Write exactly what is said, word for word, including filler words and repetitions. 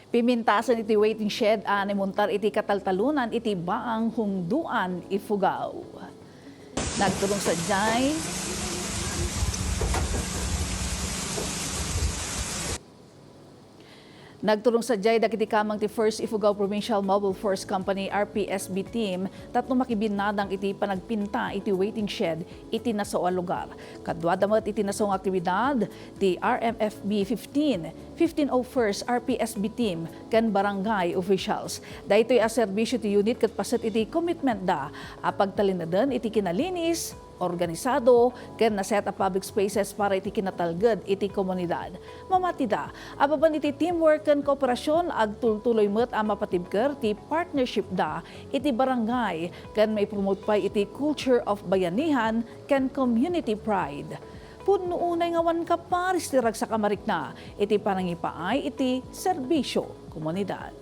Pimintasen iti waiting shed a naimuntar iti kataltalonan iti Baang Hungdoan, Ifugao. Nagturong sadiay, nagturong sadiay dagiti kameng ti First Ifugao Provincial Mobile Force Company, R P S B team, tapno makibinnadang iti panagpinta iti waiting shed iti nasao a lugar. Kaduada met iti nasao nga aktibidad ti R M F B fifteen, fifteen oh first R P S B team, ken barangay officials. Daytoy a serbisyo ti unit ket paset iti commitment da a pagtalinaden iti kinalinis, organisado, ken naset a public spaces para iti kinatalged iti komunidad. Mamatida, ababan iti teamwork ken kooperasyon, agtultuloy met a mapatibker ti partnership da iti barangay ken maipromote pay iti culture of bayanihan ken community pride. Pudno unay nga awan kaparis ti ragsak a marikna iti panangipaay iti serbisyo komunidad.